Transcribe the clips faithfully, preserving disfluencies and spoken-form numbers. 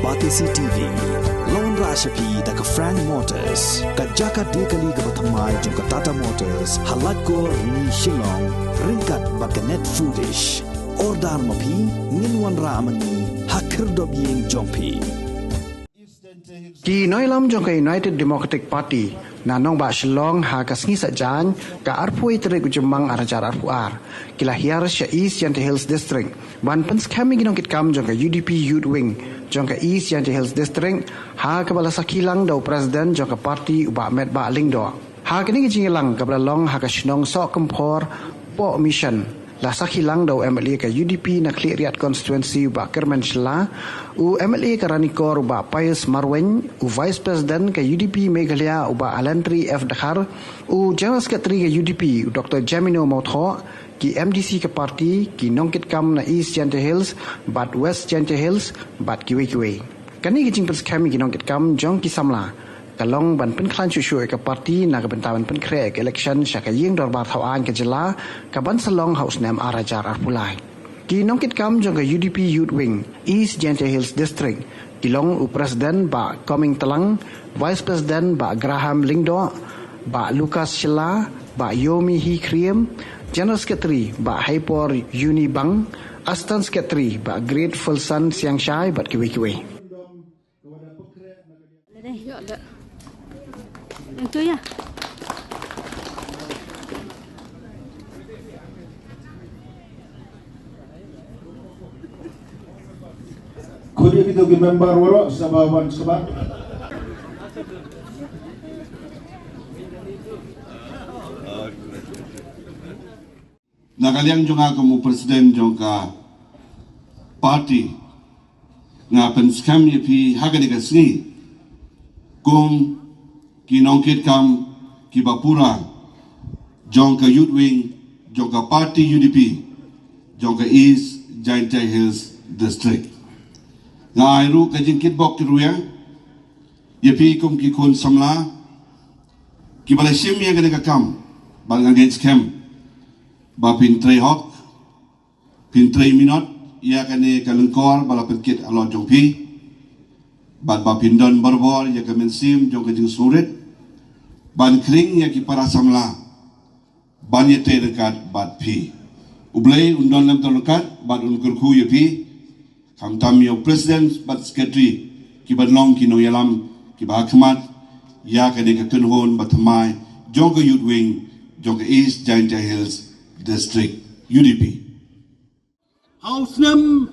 Batesi T V la wanrah sha phi da ka Frank Motors, ka jaka die kali kaba thymmai jong ka Tata Motors, ha Laitkor Ni Shillong, ryngkat bad ka Net Foodish. Order ma phi, ngin wanrah ma ngi ha khyrdop ïing jong phi. Ki nongïalam jong ka United Democratic Party na nongbah Shillong ha ka sngi Saitjaiñ, ka arphew tarik u Jymmang ar hajar arphew ar, ki la hiar sha East Jaintia Hills District ban pynskhem ïa ki nongkitkam jong ka U D P Youth Wing jong ka East Jaintia Hills District, ha kaba la sakhi lang da u President jong ka party u Bah Metbah Lyngdoh. Ha kane ka jingïalang kaba la long ha ka shnong Sohkymphor, Pohmission, la sakhi lang da u M L A ka U D P na Khliehriat Constituency u Bah Kyrmen Shylla, u M L A ka Ranikor u Bah Pius Marwein, u Vice President ka U D P Meghalaya u Bah Alantri F Dkhar, u General Secretary ka U D P u Doctor Jamino Mawthoh, ki M D C ka party, ki nongkitkam na East Jaintia Hills bad West Jaintia Hills bad kiwei kiwei. Kane ka jingpynskhem ïa ki nongkitkam jong ki samla ka long ban pynkhlaiñ shuh shuh ïa ka party na ka bynta ban pynkhreh ïa ka election sha ka ïing dorbar thaw aiñ ka jylla, ka ban sa long ha u snem ar hajar arphew lai. Ki nongkitkam jong ka U D P Youth Wing East Jaintia Hills District ki long u President Bah Coming Tlang, Vice President Bah Graham Lyngdoh, Bah Lucas Shylla, Bah Yomi Hi Khriem, General Secretary Bah Haipor Yuni Bang, Assistant Secretary Bah Great Fulsan Siangshai bad kiwei kiwei. Ito ya. Khot ïa kito ki member baroh, sngewbha wan sngewbha. Na ka liang jong nga kum u president jong ka party, nga pynskhem ïa phi ha kane ka sngi kum ki nongkitkam kiba pura jong ka Youth Wing jong ka party U D P jong ka East Jaintia Hills District. Nga ai ruh ka jingkitbok kitrwiang ïa phi kum ki khun samla kiba la shim ïa kane ka kam, bad nga ngeit skhem ba phin trei hok, phin trei minot ïa kane ka lyngkor ba la pynkit halor jong phi, bad ba phin don barabor ïa ka mynsiem jong ka jingsngewrit ban khring ïa ki para samla ban ïatrei ryngkat bad phi. U Blei un don lem ryngkat bad un kyrkhu ïa phi, khamtam ïa u president bad secretary kiba long ki nongïalam kiba ha khmat ïa kane ka kynhun ba thymmai jong ka Youth Wing jong ka East Jaintia Hills District, U D P. Ha u snem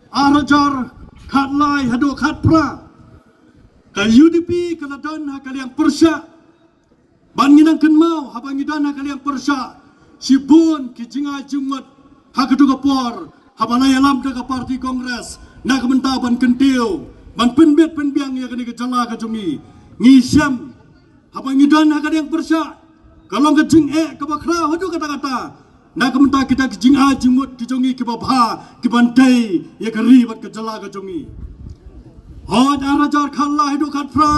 ar hajar khatlai haduh khatphra, ka U D P ka la don ha ka liang pyrshah. Ban ngi nang kynmaw, haba ngi don ha ka liang pyrshah, shibun ki jingai jingmut ha kato ka por, haba la ïalam da ka party Congress na ka bynta ban kyntiew, ban pynbit pynbiang ïa kane ka jylla ka jong ngi. Ngi shem, haba ngi don ha ka liang pyrshah, ka long ka jingeh kaba khraw haduh katta katta na ka bynta kita ki jingai jingmut ki jong ngi kiba bha, kiban tei ïa ka ri bad ka jylla ka jong ngi. Hooid, ar hajar khatlai haduh khatphra,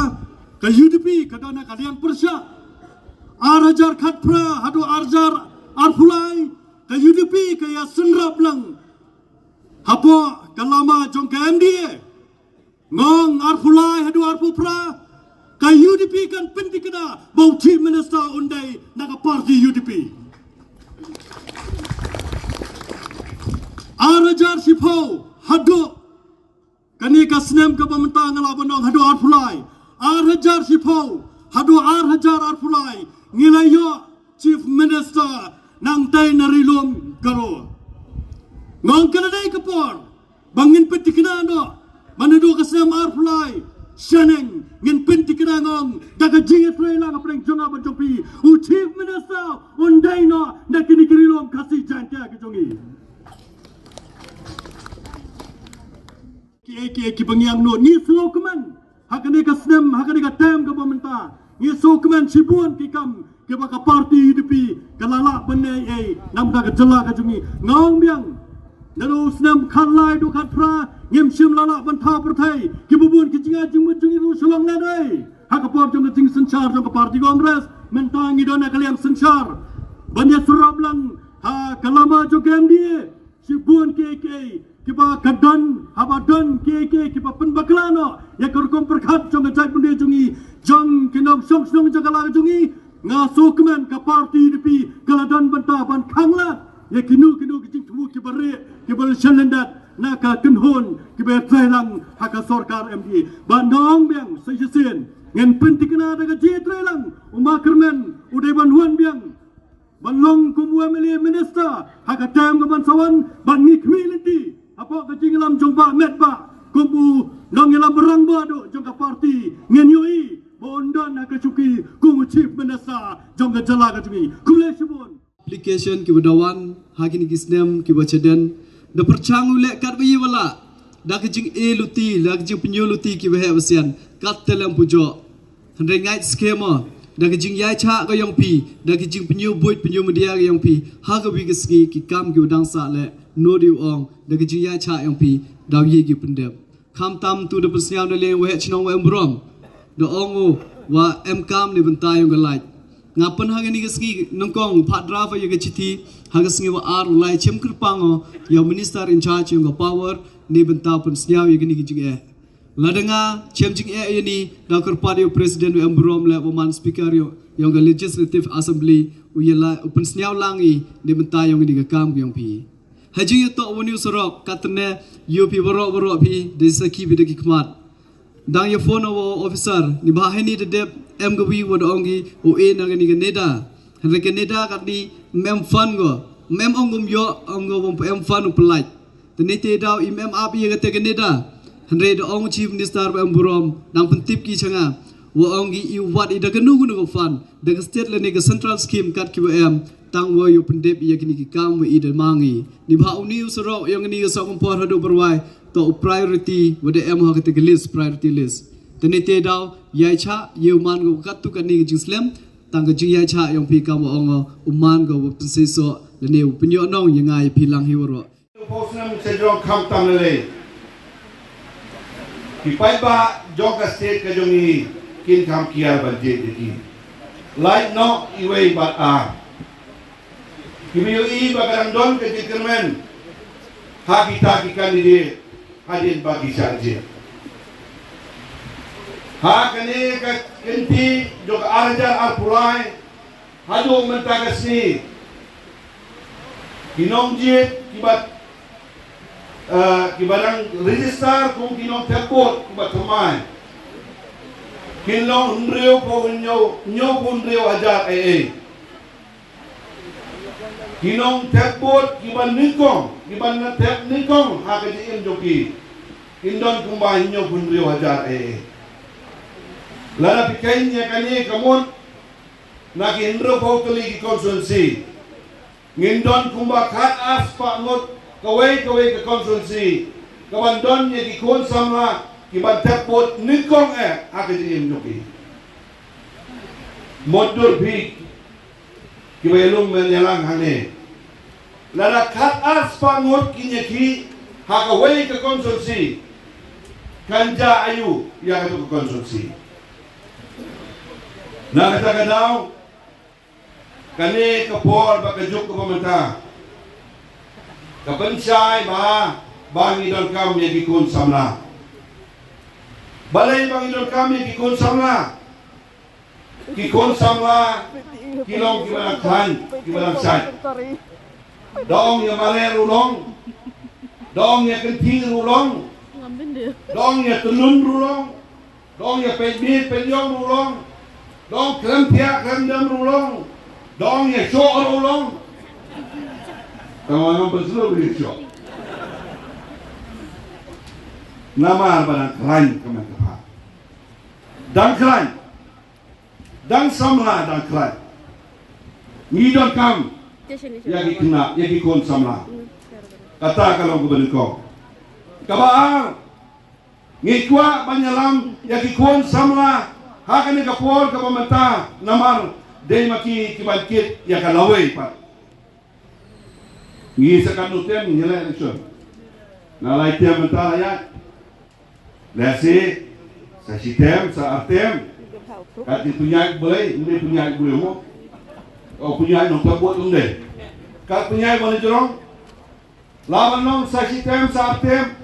ka U D P ka don ha ka liang pyrshah. Ar hajar khatphra haduh ar hajar arphew lai, ka U D P ka ïasynrap lang hapoh ka lama jong ka M D A. Nga ong arphew lai haduh arphew phra, ka U D P kan pyntikna ba u Chief Minister un dei na ka party U D P. Ar hajar shiphew haduh kane ka snem kaba mynta, nga lah ban ong haduh arphew lai. Ar hajar shiphew haduh ar hajar arphew lai, ngi la ïoh Chief Minister nangtei na Ri Lum Garo. Nga ong ka la dei ka por ba ngin pyntikna noh, man haduh ka snem arphew lai shaneng, ngin pyntikna, nga ong, da ka jingïatreilang hapdeng jong nga bad jong phi, u Chief Minister un dei noh na kine ki Ri Lum Khasi Jaiñtia ki jong ngi. Kiei kiei kiba ngi angnud, ngi sngewkmen ha kane ka snem, ha kane ka term kaba mynta, ngi sngewkmen shibun ki kam kiba ka party U D P ka la lah ban leh ei ei namar ka jylla ka jong ngi. Nga ong biang, naduh u snem khatlai haduh khatphra ngim shym la lah ban thaw pyrthei, kiba bun ki jingai jingmut jong ngi ruh shu long lehnohei ha ka por jong ka jingsynshar jong ka party Congress. Mynta ngi don ha ka liang synshar ban ïasyrap lang ha ka lama jong ka M D A. Shibun kiei kiei kiba ka don ha Ba don kiei kiei kiba pynbakla noh ïa ka rukom pyrkhat jong ka jaitbynriew jong ngi, jong ki nongshong shnong jong ka la ka jong ngi, nga sngewkmen ka party UDP ka la don bynta ban khanglad ïa kino kino ki jingthmu kiba rieh kiba la shalyndet na ka kynhun kiba ïatrei lang ha ka sorkar MDA. Ba nong biang sa shisien ngan pyntikna da ka jingïatrei lang u Ma Kyrmen u dei ban wan biang ban long kum u MLA minister ha ka term ka ban sa wan, ban ngi khmih lynti hapoh ka jingïalam jong Bah Metbah kum u nongïalam rangbah duh jong ka party. Ngan ïohi ba un don ha ka shuki kum u chief minister jong ka jylla ka jong ngi. Khublei shibun. Application kiba da wan ha kine ki snem kiba shadien, da pyrshang u leh katba ïa ba lah da ka jingïaluti, da ka jingpynïaluti kiba heh ba sian, kat telem pujoh. Hynrei ngait skhem mo da ka jingïaishah ka jong phi, da ka jingpynïabuit pynïamyndia ka jong phi ha kawei ka sngi, ki kam kiba dang sah leh, nud ïa u ong da ka jingïaishah jong phi daw ïa ki pyndep. Khamtam tu da pynsngew na liang u Waheh Chnong Waheh Umbrong da ong u wa em kam ne bynta jong ka lait. Nga pyn ha kane ka sngi nyngkong phah draft ïa ka chithi ha ka sngi wa ar u lai chem kyrpang o ïa u minister in charge jong ka power ne bynta pynsngew ïa kane ka jingeh. Lada nga chem jingeh ïa ni, da kyrpad ïa u President u Em Burom leh, u man Speaker ïa, ïa ka Legislative Assembly, u ïa la, u pynsngew lang i ne bynta ïa ni ka kam ïa phi. Ha jingïatoh wa ni u surok, katne ïa phi baroh baroh phi, da sakhi phi da ki khmat. Dang ïa phone wa officer, ni ba ha ni da dep, em ka wi wa da ong ki, u e na ka ni ka NEDA. Hynrei ka NEDA kat ni, mem fund ko, mem ong kum ïoh, ong ko bym em fund u pynlait. Te nete daw im em ap ïa kata ka NEDA. Hynrei da ong Chief Minister ba em burom, dang pyntip ki sha nga. Wa ong ki i wat i da kano kano ka fund, da ka state lane ka central scheme kat kiwa em, tang wa ïoh pyndep ïa kini ki kam wa i da mang i. Ni ba u ni u surok ïa kini ka Sohkymphor haduh Byrwai, to u priority wa da em ha kata ka list, priority list. Te nete daw, ïai chah, ïa u man ko katto katne ka jingslem, tang ka jingïai chah ïa phi kam wa ong u man ko wa pynseisoh, lane u pynïoh nong ïa nga ïa phi lang hi waroh. Phew snem sha jrong khamtam lei lei. Ki paidbah jong ka state ka jong ngi kin kham kiar ban jied ïa ki. Lait noh iwei bad ar. Kiba ïohi ba ka dang don ka jingkyrmen ha kita ki candidate hadien ba ki shah jied. Ha kane ka kynti jong ka ar hajar arphew lai, haduh mynta ka sngi, ki nongjied kiba, eh, kiba dang register kum ki nongthep vote kiba thymmai, kin long hynriewphew hynñiew, hynñiewphew hynriew hajar ei ei. Ki nongthep vote kiba nyngkong, kiba na thep nyngkong ha ka jingim jong ki, kin don kumba hynñiewphew hynriew hajar ei ei. Lada phi kheiñ ïa kane ka mut, na ki hynriewphew tylli ki constituency, ngin don kumba khat ar spah ngut kawei kawei ka constituency kaban don ïa ki khun samla kiban thep vote nyngkong eh ha ka jingim jong ki. Mutdur phi kiba ïalum ban ïalang hangne. Lada khat ar spah ngut kin ïakhih ha kawei ka constituency, kan jia aïu ïa kato ka constituency? Na kata ka daw, kane ka por bad ka juk kaba mynta ka pynshai ba, ba ngi donkam ïa ki khun samla. Balei ba ngi donkam ïa ki khun samla? Ki khun samla ki long kiba dang khlaiñ, kiba dang shait. Da ong ïa Mareh ruh long, da ong ïa Kynthih ruh long, da ong ïa Tynnun ruh long, da ong ïa Peit Miet Peit Ïong ruh long, da ong Khlem Thiah Khlem Dem ruh long, da ong ïa Shoh ruh long. Tang ngam pynslem ïa Shoh. Namar ba dang khlaiñ ka man ka phad. Dang khlaiñ. Dang samla dang khlaiñ. Ngi donkam ïa ki khynnah, ïa ki khun samla. Kata ka long kaba nyngkong. Kaba ar, ngi kwah ban ïalam ïa ki khun samla ha kane ka por kaba mynta namar dei ma ki kiban kit ïa ka lawei pat. Ngi sa katno term ngi leh election? Nga lai term mynta la ïaid. Lehse sa shi term, sa ar term. Kat ki pynïaid Blei, ym dei pynïaid Blei mo. O pynïaid nongthep vote ym dei. Kat pynïaid ba la jrong. La ban long sa shi term, sa ar term.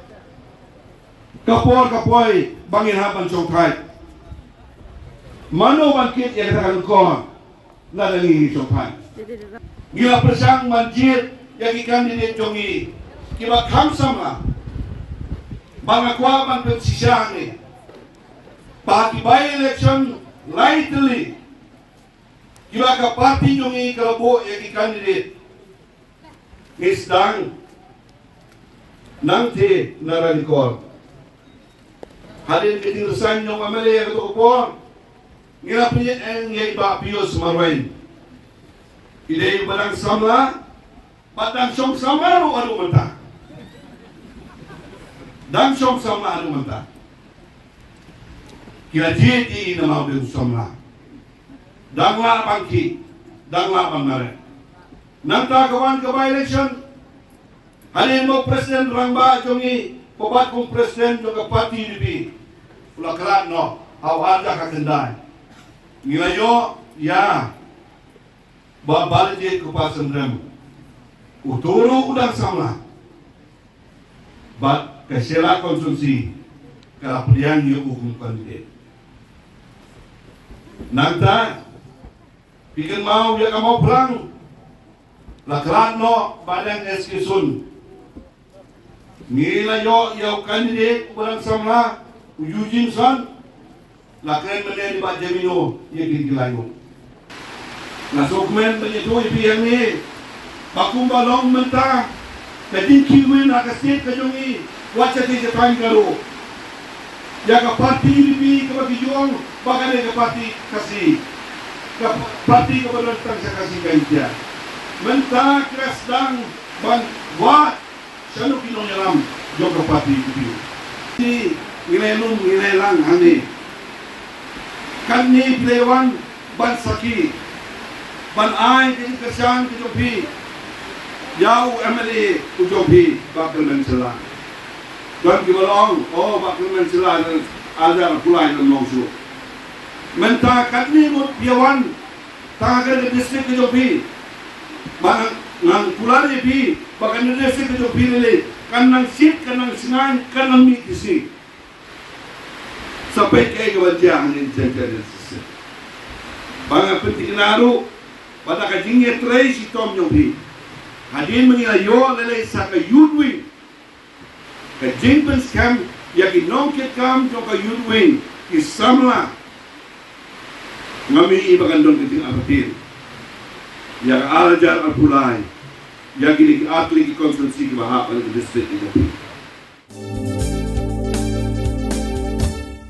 Ka por ka poi ba ngin hap ban shongthait. Mano ban kit ïa kata ka lyngkor lada ngi shongthait? Ngi la pyrshang ban jied ïa ki candidate jong ngi kiba kham samla. Ba nga kwah ban pynshisha hangne ba ki by election lai tylli kiba ka party jong ngi ka la buh ïa ki candidate, ngi sdang nangta na Ranikor. Hadien ka jingresign jong u M L A ha kato ka por, ngi la pynïeng ïa i Bah Pius Marwein. I dei uba dang samla bad dang shong samla ruh haduh mynta. Dang shong samla haduh mynta. Ki la jied ïa i namar u dei u samla. Dang lah ban khih, dang lah ban mareh. Nangta ka wan ka by election. Hadien ba u president rangbah jong ngi, u bat kum president jong ka party U D P, u la khlad noh ha u ar hajar khyndai. Ngi la ïoh ïa Bah Balajied Khupa Syndrem, uto ruh u dang samla. Bad ka Shella constituency ka la pdiang ïa u kum candidate. Nangta phi kynmaw ïa ka Mawphlang, la khlad noh Bah Liang S K Sun. Ngi la ïoh ïa u candidate uba dang samla, u Eugene Sun. La kren mynne da i Bah Jamino ïa kine ki lai ngut. Nga sngewkmen ban ïathuh ïa phi hangne ba kumba long mynta ka jingkhih win ha ka state ka jong ngi, wat shatei shathaiñ ka ruh ïa ka party U D P kaba ki ju ong ba ka dei ka party Khasi, ka party kaba don tang sha Khasi ka India. Mynta ki la sdang ban wad shano ki nongïalam jong ka party U D P. Ngi la lum, ngi la lang hangne. Katne phi la wan ban sakhi, ban ai ka jingkyrshan ka jong phi ïa u M L A u jong phi, Bah Kyrmen Shylla. Don kiba la ong, oh, Bah Kyrmen Shylla, ar hajar arphew lai ym long shuh. Mynta katne mut phi wan tang ha ka district ka jong phi. Ba ngan, ngan kular ïa phi ba ka district ka jong phi lei lei kan nang shit, kan nang shngaiñ, kan nang mih ki sngi. Sa peit kaei kaba jia hangne ha ka district. Ba nga pynthikna ruh ba da ka jingïatrei shitom jong phi, hadien ba ngi la ïoh lei lei sa ka youth wing, ka jingpynskhem ïa ki nongkitkam jong ka youth wing, ki samla, nga mih ba kan don ka jingartatien ïa ka ar hajar arphew lai ïa kine ki artylli ki constituency kiba hap ha ka district ka jong phi.